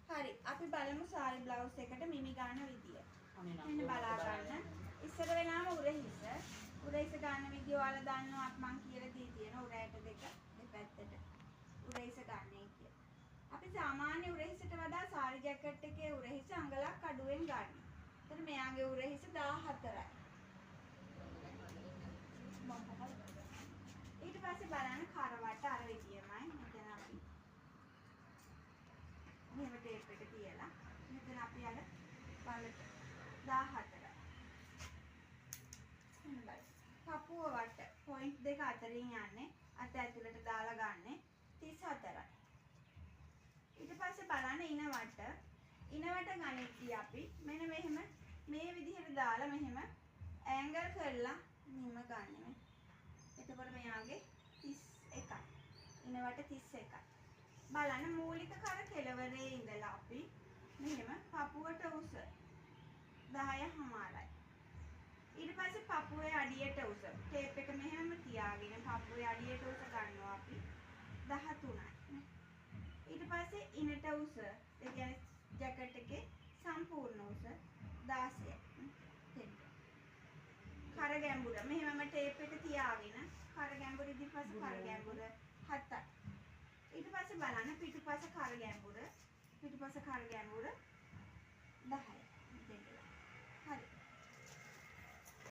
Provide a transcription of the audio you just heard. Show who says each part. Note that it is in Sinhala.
Speaker 1: හරි, අපි බලමු සාරි බ්ලවුස් එකට මිමි ගන්න විදිය. මෙන්න බලා ගන්න. ඉස්සර වෙලාම උරහිස. උරහිස ගන්න විදිය ඔයාලා දන්නවා, මං කියලා දී තියෙන උර ඇට දෙක දෙපැත්තට උරහිස ගන්නයි කියලා. අපි සාමාන්‍ය උරහිසට වඩා සාරි ජැකට් එකේ උරහිස අඟලක් අඩුවෙන් ගන්න. එතන මෙයාගේ උරහිස 14යි. ඊට පස්සේ බලන්න කරවට අර විදියමයි. මෙතන අපි මෙහෙම ටේප් එක තියලා මෙතන අපි අර බලට 14යි. මෙන්න බලන්න. පපුව වට පොයින්ට් දෙක අතරින් යන්නේ, අත ඇතුළට දාලා ගන්නෙ 34යි. ඊට පස්සේ බලන්න ඉනවට. ඉනවට ගනිද්දී අපි මෙන්න මෙහෙම මේ විදිහට දාලා මෙහෙම ඇන්ගල් කරලා නිම ගන්නෙ මේ. එතකොට මෙයාගේ 31යි. ඉනවට 31යි. බලන්න මූලික කර කෙළවරේ ඉඳලා අපි මෙහෙම පපුවට උස 10.5යි. ඊට පස්සේ පපුවේ අඩියට උස ටේප් එක මෙහෙම තියාගෙන පපුවේ අඩියට උස ගන්නවා අපි 13යි. ඊට පස්සේ ඉනට උස, ඒ කියන්නේ ජැකට් එකේ සම්පූර්ණ උස 16යි. කර ගැඹුර මෙහෙමම ටේප් එක තියාගෙන කර ගැඹුර ඉදිරිපස කර ගැඹුර 7යි. ඊට පස්සේ බලන්න පිටුපස කර ගැඹුර, පිටුපස කර ගැඹුර 10යි.